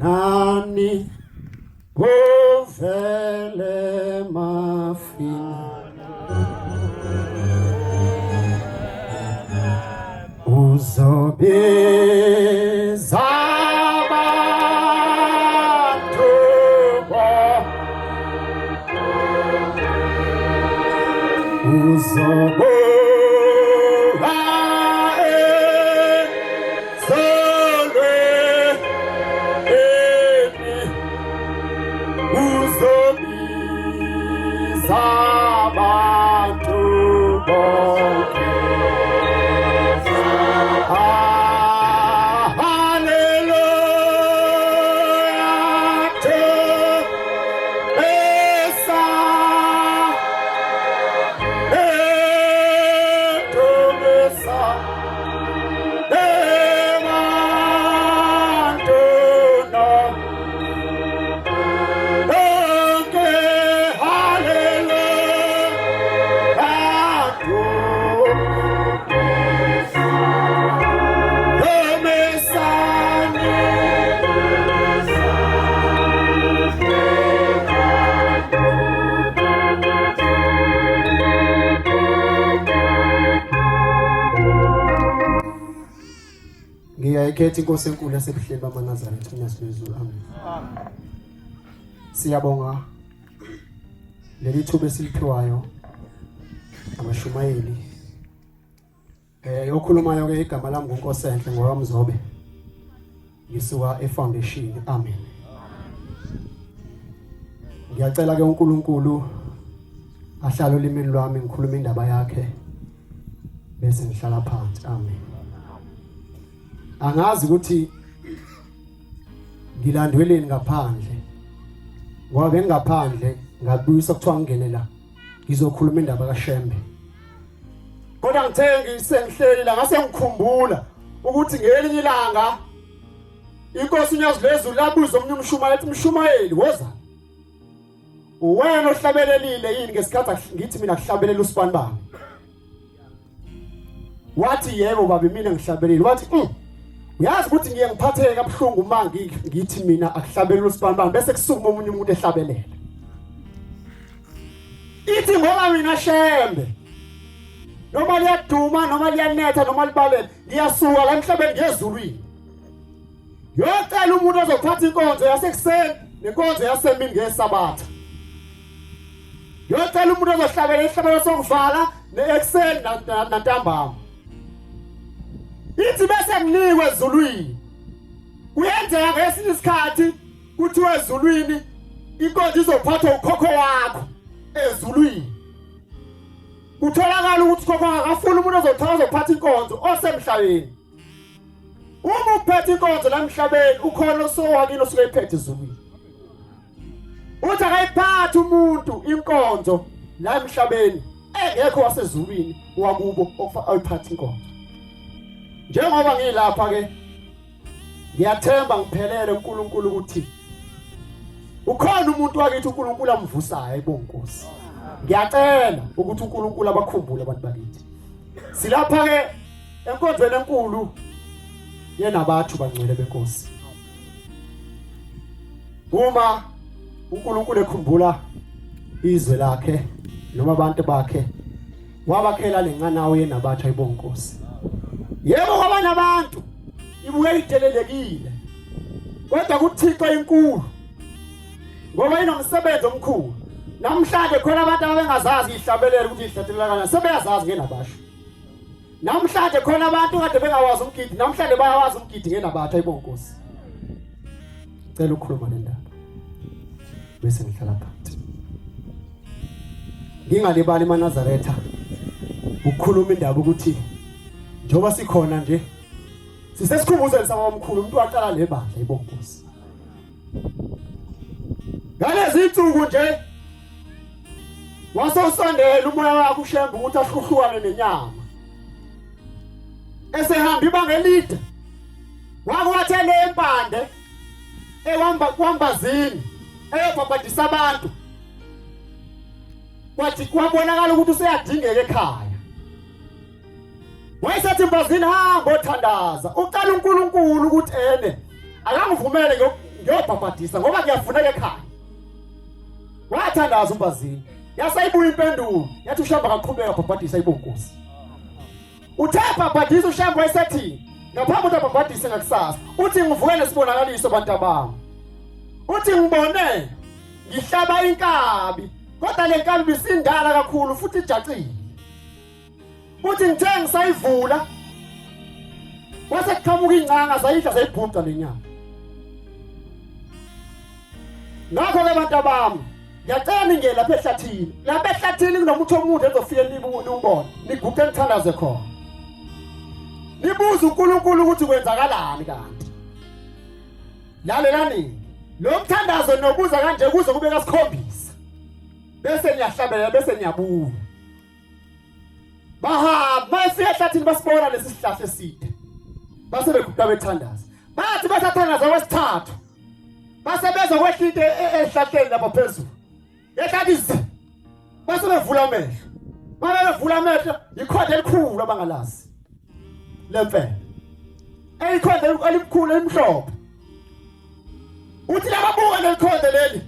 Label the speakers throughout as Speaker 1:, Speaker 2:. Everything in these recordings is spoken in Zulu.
Speaker 1: Nani uvele mafini uzobiza abantu uzobuka ezolweni uzobiza abantu bonke. Ah, hallelujah to Esa Etomesa Emantuna Bonke hallelujah Tomesani. Ngiyayikhetha inkosi enkulu yasebuhleni bamaNazaretha uNyazi lwezulu. Amen. Siyabonga leli thuba esiliphiwayo abashumayeli. Okhulumayo ke igama lami nguNkosenhle ngowaMzobe. Ngisuka eFoundation. Amen. Ngiyacela ke uNkulunkulu ahlale olimini lwami ngikhuluma indaba yakhe bese ngihlala phansi. Amen. Angazi ukuthi ngilandweleni ngaphandle ngoba bengingaphandle ngabuyisa kuthiwa ngingene la ngizokhuluma indaba kaShembe. Kodwa ngithe ngisengihleli la ngase ngikhumbula ukuthi ngelinye ilanga inkosi uNyazi lwezulu labuza omunye umshumayeli ethi mshumayeli woza uwena ohlabelelile yini ngesikhathi ngithi mina kuhlabelela usibani bani wathi yebo baba mina ngihlabelile wathi uyazi ukuthi ngiye ngiphatheke kabuhlungu uma ngithi mina akuhlabelele usibani bani bese kusukuma omunye umuntu ehlabelela ithi ngoba mina Shembe noma liyaduma noma liyanetha noma libalele ngiyasuka la emhlabeni ngiyezulwini ngiyocela umuntu ozophatha inkonzo yasekuseni nenkonzo yasemini ngesabatha ngiyocela umuntu ozohlabela ihlabelo sokuvala ekuseni nantambama ithi bese nginikwe ezulwini kuyenzeka ngesinye isikhathi kuthiwa ezulwini inkonzo izophathwa ukhokho wakho ezulwini kutholakala ukuthi ukhokho akafuni umuntu ozothola ozophatha inkonzo osemhlabeni uma uphethe inkonzo la emhlabeni ukhona osowakini osuke iphethe ezulwini uthi akayiphathi umuntu inkonzo la emhlabeni engekho wasezulwini wakubo oyiphatha inkonzo njengoba ngilapha ke Ngiyathemba ngiphelele uNkulunkulu ukuthi ukhona umuntu wakithi uNkulunkulu amvusayo ayibonga Nkosi. Ngiyacela ukuthi uNkulunkulu abakhumbule abantu bakithi. Silapha ke enkonzweni enkulu yenabathu bangcwele benkosi. Uma uNkulunkulu ekhumbula izwe lakhe noma abantu bakhe wabakhela lenqanawe yenabatha ayibonga Nkosi. Yebo kwabanye abantu ibuye idelelekile kodwa kuThixo inkulu ngoba inomsebenzi omkhulu. Namhlanje khona abantu ababengazazi ihlabelelo ukuthi ihlathelela kanjani sebeyazazi ngenabasho. Namhlanje khona abantu kade bengawazi umgidi namhlanje bayawazi umgidi ngenabatha ayibonga Nkosi. Cela ukukhuluma le ndaba bese ngihlala phansi. Ngingalibali emaNazaretha ukukhuluma indaba ukuthi njengoba sikhona nje sisesikhumbuzweni sababamkhulu umuntu waqala le bandla ibonkosi. Ngalezi insuku nje wasosondela umoya wakhe uShembe ukuthi ahluhlukane nenyama. Esehamba ibanga elide wakwathele empande ewamba kwambazini eyobhabhadisa abantu kwathi kwabonakala ukuthi useyadingeka ekhaya wayesethi mbazini hamba othandaza ucela uNkulunkulu ukuthi ene akangivumele ngiyobhabhadisa ngoba ngiyafuneka ekhaya. Wathandaza uMbazini. Yasayibuya impendulo yathi uShembe akaqhubeka bhabhadisa ibonkosi. Uthe bhabhadisa uShembe wayesethi ngaphambi kokuthi abhabhadise ngakusasa uthi ngivuke nesibonakaliso bantu abami. Uthi ngibone ngihlaba inkabi kodwa le nkabi bisindala kakhulu futhi ijacile. Uthi ngithe ngisayivula kwase kuqhamuka ingcanga zayidla zayibhuqa le nyama. Ngakho-ke bantu abami ngiyacela ningene lapha ehlathini. Lapha ehlathini kunomuthi omude enizofike niwubone, niguqe nithandaze khona. Nibuze uNkulunkulu ukuthi kwenzakalani kanti. Lalelani, lo mthandazo nobuza kanje kuze kube kasikhombisa. Bese niyahlabelela bese niyabuya. Bahamba bayefika ehlathini basibona lesi sihlahla eside. Base beguqa bethandaza. Bathi basathandaza kwesithathu. Base bezwa kwehla into ehlahleni lapha phezulu. Yehlathi zi. Base bevula amehlo. Babe bevula amehlo ikhonde elikhulu abangalazi. Lemfene. Eyikhonde elikhulu elimhlophe. Uthi lababuka lelikhonde leli.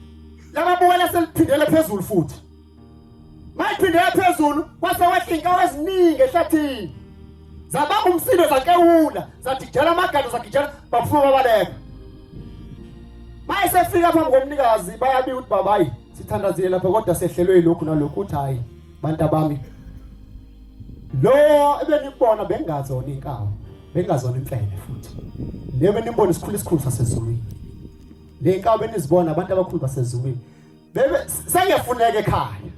Speaker 1: Lababuka laseliphindele phezulu futhi. Mayiphindela phezulu kwase kwehla inkawu eziningi ehlathini. Zabamba umsindo zakewula, zadijela amagada zagijela baphuma babaleka. Mayesefika phambi komnikazi bayabika ukuthi babayi sithandazile lapha kodwa sehlelwe yilokhu nalokhu uthi hayi bantu abami lo ebenikubona bengingazona inkawu bengingazona imfene futhi le benibona isikhulu isikhulu sasezulwini le nkawu benizibona abantu abakhulu basezulwini Bebe sengiyafuneka ekhaya.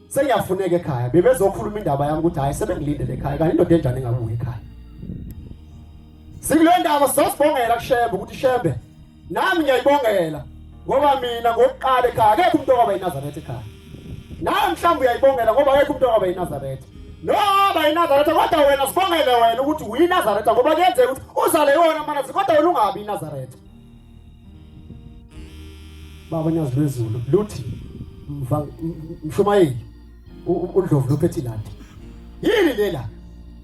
Speaker 1: Sengiyafuneka ekhaya. Bebezokhuluma indaba yami ukuthi hayi sebengilindele ekhaya kanti indoda enjani engabuyi ekhaya. Sikule ndaba sizosibongela kuShembe ukuthi Shembe nami ngiyayibongela ngoba mina ngokuqala ekhaya akekho umuntu owaba yiNazaretha ekhaya. Nawe mhlawumbe uyayibongela ngoba akekho umuntu owaba yiNazaretha. Noba yiNazaretha kodwa wena sibongele wena ukuthi uyiNazaretha ngoba kuyenzeka ukuthi uzale yona amanazi kodwa wena ungabi iNazaretha. Baba nyazi lwezulu luthi mshumayeli uNdlovu lophethe iladi. Yini lela?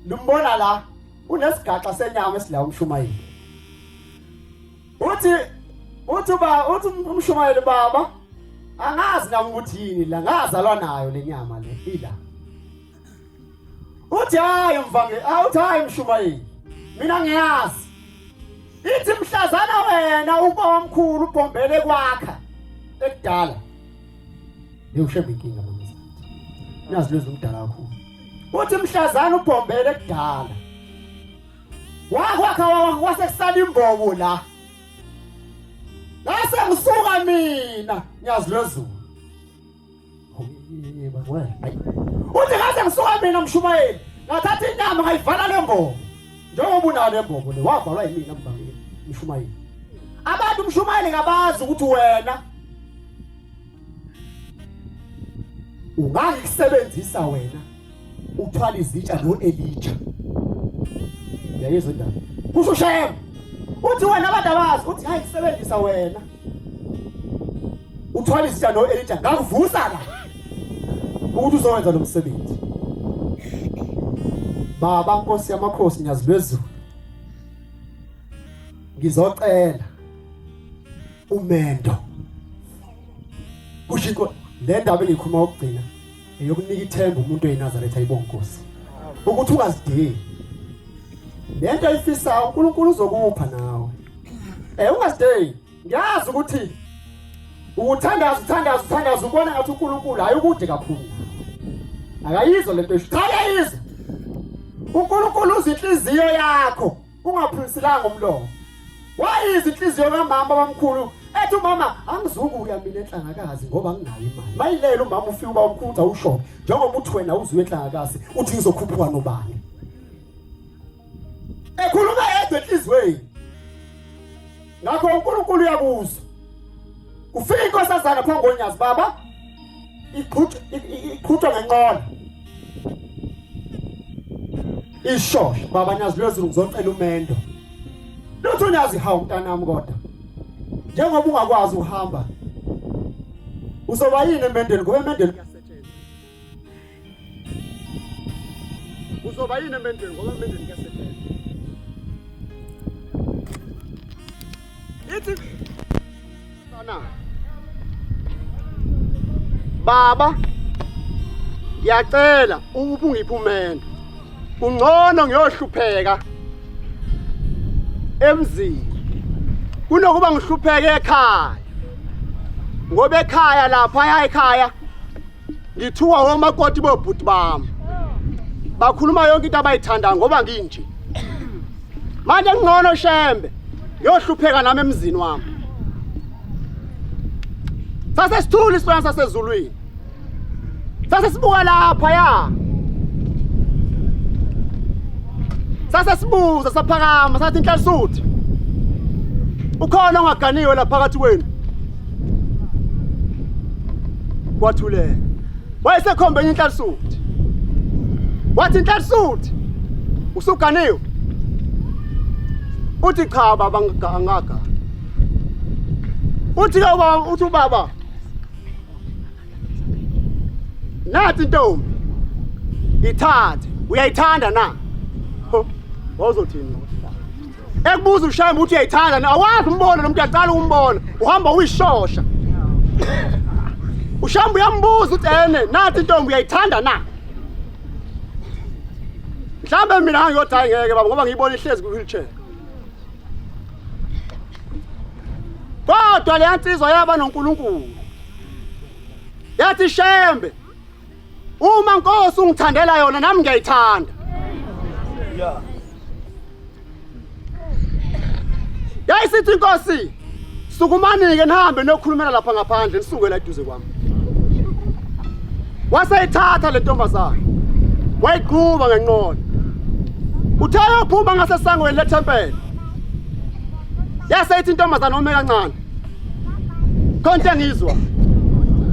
Speaker 1: Lumbona la unesigaxa senyama esila umshumayeli. Uthi uthi ba uthi umshumayeli baba angazi nami ukuthi yini la ngazalwa nayo lenyama le ila. Uthi hayi mvange, uthi hayi mshumayeli. Mina ngiyazi. Ithi mhlazana wena ubomkhulu ubhombele kwakha ekudala. Ngiwushembe inkinga mama zathi. Nazi lezi umdala kakhulu. Uthi mhlazana ubhombele kudala. Wakwakha wasekusala imbobo la. Ngase ngisuka mina nyazi lwezulu. Uthi ngaze ngisuka mina mshumayeli ngathatha inyama ngayivala le mbobo njengoba unayo le mbobo le wavalwa yimina mvangeli mshumayeli abantu mshumayeli ngabazi ukuthi wena ungangikusebenzisa wena uthwala izitsha no-Elija uyayizwa indaba kusho uShem uthi wena abantu abazi uthi hayi kusebenzisa wena uthwala izitsha no-Elija ngakuvusa la ukuthi uzowenza lo msebenzi baba nkosi yamakhosi nyazi lwezulu ngizocela umendo kusho inkosi le ndaba engikhuluma ukugcina eyokunika ithemba umuntu oyiNazaretha ayibonga Nkosi ukuthi ungazideli lento ayifisayo uNkulunkulu uzokupha nawe eh ungazideli ngiyazi ukuthi uthandaza uthandaza uthandaza ubona ngathi uNkulunkulu hayi ukude kakhulu akayizwa lento esho cha uyayizwa uNkulunkulu uzwa inhliziyo yakho ungaphulisilanga umlomo wayiza inhliziyo kamama bamkhulu ethi umama angizukuya mina enhlangakazi ngoba nginayo imali mayilela umama ufika uba umkhulu uthi awushoke njengoba uthi wena uzuye enhlangakazi uthi ngizokhuphuka nobani ekhuluma yedwa enhliziyweni ngakho uNkulunkulu uyakuzwa kufika inkosazana phambi konyazi baba iqhutshwa ngenqola ishosha baba nyazi lwezulu ngizocela umendo lutho nyazi hawu mntanami kodwa njengoba ungakwazi uhamba uzoba yini emendweni ngoba emendweni kuyasetshenzwa uzoba yini emendweni ngoba emendweni kuyasetshenzwa. Ithi sana. Baba ngiyacela ukuba ungiphe umendo. Kungcono ngiyohlupheka emzini kunokuba ngihlupheke ekhaya. Ngoba ekhaya lapha ekhaya ngithuka omakoti bobhuti bami. Bakhuluma yonke into abayithandayo ngoba nginje. Manje ngcono shembe ngiyohlupheka nami emzini wami. Sase sithule isilwane sasezulwini. Sase sibuka lapha ya. Sase sibuza saphakama sathi inhlansuthi. Ukhona ongaganiwe la phakathi kwenu. Kwathuleka. Wayesekhombe enye inhlansuthi. Wathi inhlansuthi usuganiwe. Uthi cha baba angagani. Uthi ke ubaba uthi ubaba Nathi intombi ithathe uyayithanda na? Ho wawuzothini? Ekubuza ushayembe ukuthi uyayithanda na? Awazi umbona lo muntu uyaqala ukumbona uhamba uyishosha. Ushamba uyambuza uthi ene nathi intombi uyayithanda na? Mhlambe mina ngiyothi hayi ngeke baba ngoba ngiyibona ihlezi ku-wheelchair. Kodwa leya nsizwa yaba noNkulunkulu. Yathi Shembe, uma Nkosi ungithandela yona nami ngiyayithanda. Yeah. Yayisithi inkosi, sukumani-ke nihambe niyokhulumela lapha ngaphandle nisuke la eduze kwami. Waseyithatha le ntombazane wayiqhuba ngenqola. Uthe yophuma ngasesangweni lethempeli. Yase ithi intombazane ome kancane. Khona into engizwa.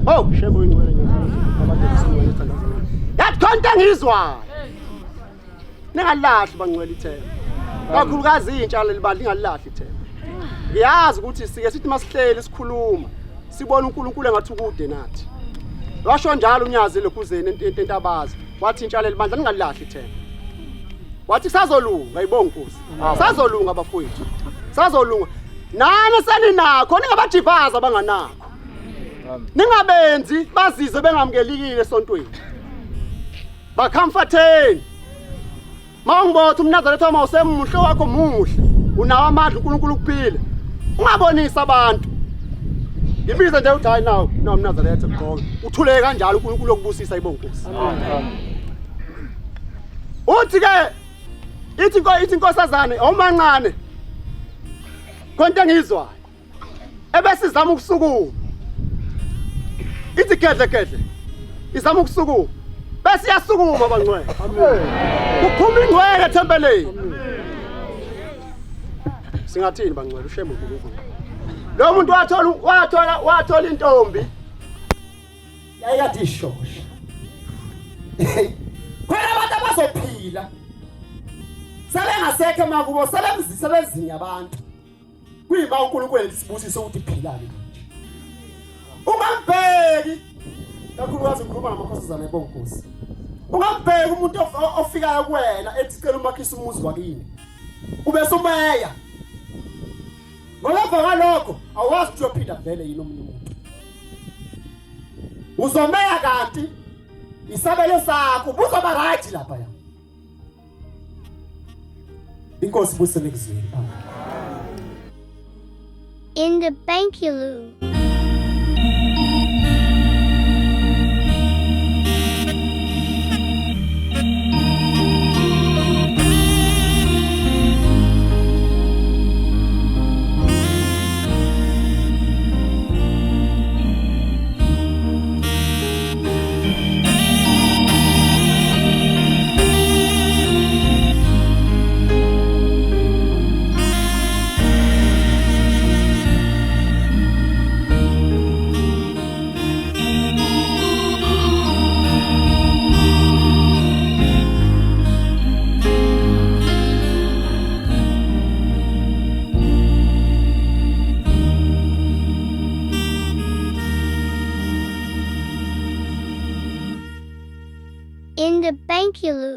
Speaker 1: Oh, shembe uyingcwele ngiyakuthandaza. Yathi khona into engizwayo. Ningalahli bangcwele ithemba. Kakhulukazi intsha leli bandla ingalahli ithemba. Ngiyazi ukuthi sike sithi masihleli sikhuluma sibona uNkulunkulu engathi ukude nathi. Washo njalo unyazi lokhuzeni entabazi. Wathi intsha leli bandla ningalahli ithemba. Wathi sazolunga ayibonga Nkosi. Sazolunga bafowethu. Sazolunga. Nani seninakho ningabajivaza abanganakho. Ningabenzi bazizwe bengamukelikile esontweni. Bakhamfatheni. Mawungibotha umNazaretha uma usemuhle wakho muhle. Unawo amandla uNkulunkulu ukuphile. Ungabonisi abantu. Ngibize nje uthi hayi nawo nawo umNazaretha ugqoke. Uthuleke kanjalo uNkulunkulu okubusisa ibonga Nkosi. Uthi ke ithi ithi inkosazane awumancane. Khonto engizwayo. Ebese izama ukusukuma. Ithi gedle gedle. Izama ukusukuma. Bese iyasukuma bangcwele. Kuphuma ingcwele ethempelini. Singathini bangcwele ushembe uNkulunkulu. Lo muntu wathola wathola wathola intombi. Yayikade ishosha. Khona abantu abazophila. Sebengasekho emakubo sebezinye abantu. Kuyima uNkulunkulu esibusiso ukuthi philani manje. Ungambheki kakhulukazi ngikhuluma ngamakhosazana ebonkosi. Ungambheki umuntu ofikayo kuwena ethi cela umakhisa umuzi wakini. Ube sumeya. Ngoba emva kwalokho awazi ukuthi uyophinda vele yini omunye umuntu. Uzomeya kanti isabelo sakho buzoba right lapha ya. Inkosi ibusele kuzwini.
Speaker 2: In the Bankylu. In the Bankylu.